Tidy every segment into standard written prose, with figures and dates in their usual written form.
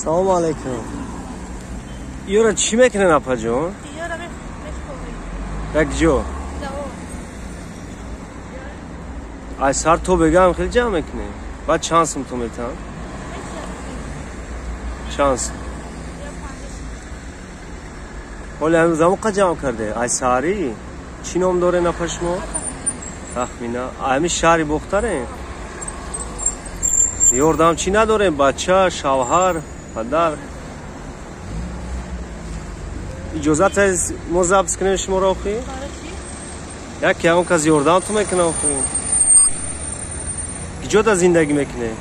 Салому алейкум. Ёра чӣ мекунен, апаҷон? Ёра мешковем. Як ҷо? Завод. Ай сар то бегам хеле ҷамъ мекунем. Баъд чанд сум ту метаҳам? Чанд сум? Ҳоли ҳамин замоқа ҷамъ карде? Ай саҳарӣ? Чӣ ном дорен, апа, шумо? Тахмина. Ҳамин шаҳри Бохтарен? Ёрдам чӣ надорем? Бача, шавҳар, падар? Иҷозат аст, мо запис кунем шуморо охи? Яке ягон кас ёрдамтон мекунад охи? Киҷода зиндагӣ мекунед?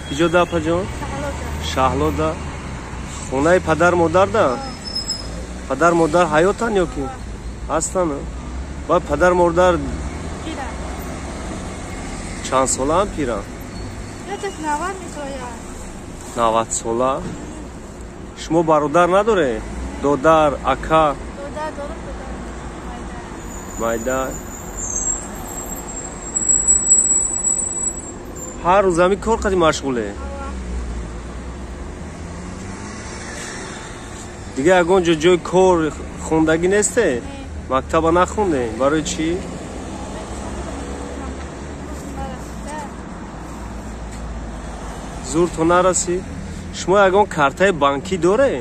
Киҷода, апаҷон? Шаҳлода. Хонаи падар модарда? Падар модар ҳаётанд ё ки ҳастанд? Баъд падар модар чанд солаанд, пиранд? 90 сола. Шумо бародар надоред? Додар, ака? Майда. Ҳар рӯз ҳамин кор қади машғуле? Дига ягон ҷо ҷои кор хондагӣ несте? Мактаба нахонде? Барои чӣ? Зур то нарасид? Шумо ягон картаи банкӣ доре?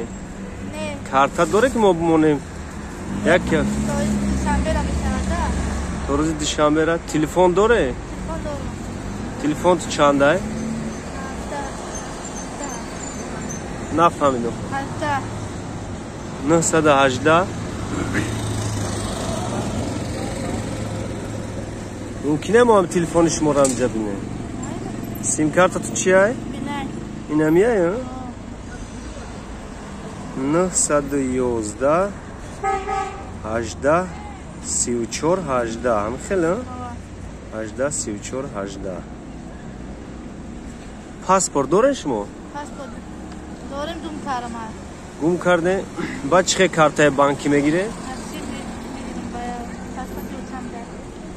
Карта доре, ки мо бимонем? Як то рӯзи душанбера. Телефон доре? Телефон ту чандай? Нафаҳмидам. 918. Мумкине мо ҳам телефони шуморо ҳамҷа бинем? Симкарта ту чиай? Инамияй? 911 18 34 18. Ҳам хеле? 18 34 18. Паспорт дорем шумо? Паспорт дорем, гум кардам. Гум карде? Баъд чӣ хел картаи банкӣ мегире?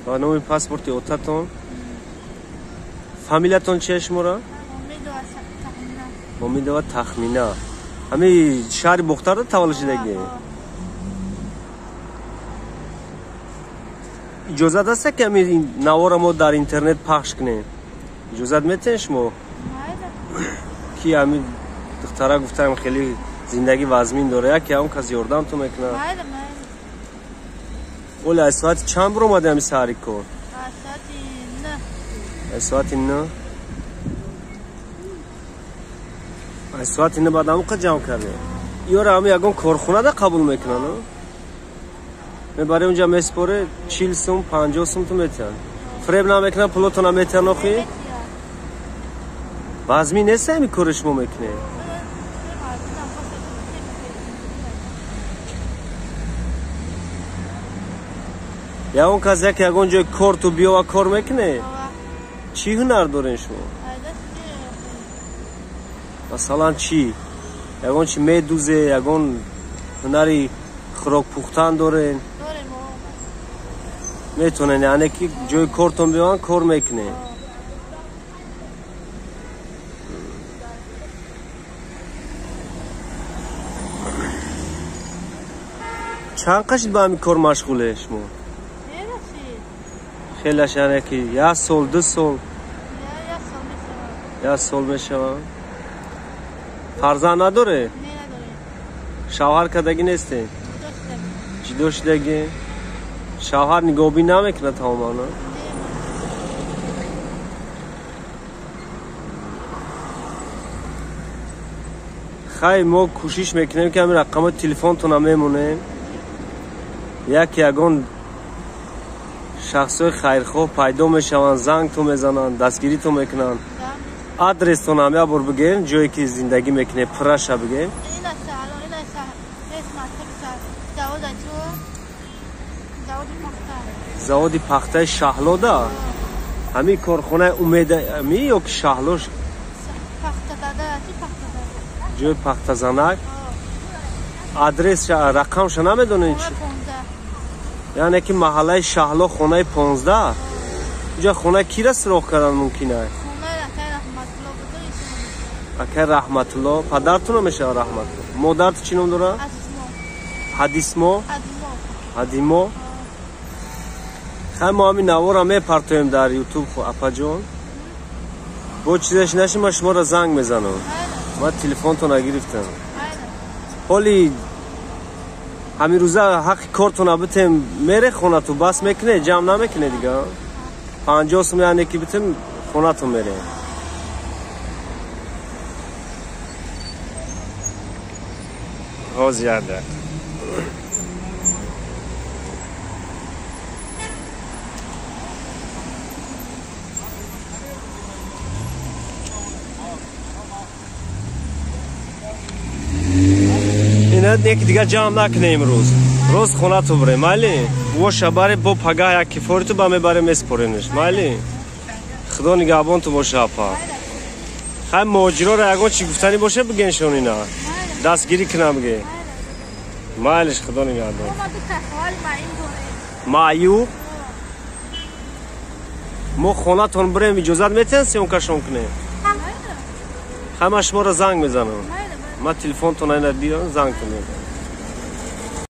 Ба номи паспорти отатон. Фамилиятон чия шуморо? Омидова Тахмина. Ҳамин шаҳри Бохтарда таваллуд шудагӣ? Иҷозат аст, ки ҳамин навора мо дар интернет пахш кунем? Иҷозат метиҳед шумо? Ки ҳамин духтара гуфтаам, хеле зиндагӣ вазмин дора, яке ҳам кас ёрдамтон мекунад. Оли аз соати чанд биромади ҳамин саҳари кор? Аз соати 9. Аз соати 9 баъд ҳамоқа ҷамъ кардем. Ёра ҳами ягон корхонада қабул мекунанд? Мебаре унҷа меспоре, 40 сум, 50 сум ту метиҳанд. Фиреб намекунанд, пулотона метиҳанд охи? Вазмин нест ҳамин кори шумо мекунед? Ягон кас як ягон ҷои кор ту биёва, кор мекунед? Чӣ ҳунар дорен шумо? Масалан, чӣ? Ягон чи медузе, ягон ҳунари хӯрок пухтан дорен? Метавонед, яъне ки ҷои кортон биёванд, кор мекунед? Чанд қашид ба ҳамин кор машғуле шумо? Хелаш, яъне ки як сол, 2 сол? Як сол мешавад. Фарзанд надоре? Шавҳар кардагӣ несте? Ҷудо шудагӣ? Шавҳар нигоҳбин намекунад тамоман? Хай, мо кӯшиш мекунем, ки ҳамин рақамҳои телефонтона мемонем. Як ягон шахсҳои хайрхоҳ пайдо мешаванд, зангтон мезананд, дастгиритон мекунанд. Адрестон ҳам як бор бигем, ҷое ки зиндагӣ мекунед, пурраша бигем. Заводи пахтаи Шаҳлода? Ҳамин корхонаи Умеда ами ё ки Шаҳлош? Ҷои пахтазанак. Адрес, рақамша намедонед чи? Яъне ки маҳаллаи Шаҳло, хонаи 15. Инҷа хона кира суроғ кардан мумкин аст? Акай Раҳматулло. Падартуно мешава Раҳматулло. Модарту чӣ ном дора? Ҳадисмо. Ҳадимо. Хай, мо ҳамин навора мепартоем дар Ютуб, апаҷон. Бо чизаш наши, ман шуморо занг мезанам. Ман телефонтона гирифтам. Ҳоли ҳамин рӯза ҳаққи кортона битем, мере хонату, бас мекуне, ҷамъ намекуне дига. 50 сум яъне ки битем, хонату мере. Ҳозир як дақиқа. Яки дига ҷамъ накунем имрӯз. Роз хонату бирем, майли? Воша баре, бо пагаҳ як кифориту ба мебарем, меспоремш, майли? Худо нигаҳбонту боша, апа. Хай, муҳоҷироро ягон чӣ гуфтанӣ боша, бигеншон, ина дастгирӣ кунам, ге. Майлиш, худо нигаҳдор. Маъюб. Мо хонатон бирем, иҷозат метиҳанд съёмкашон кунем? Хай, ман шуморо занг мезанам. Ман телефонтон айна биём, зангтон мезанам.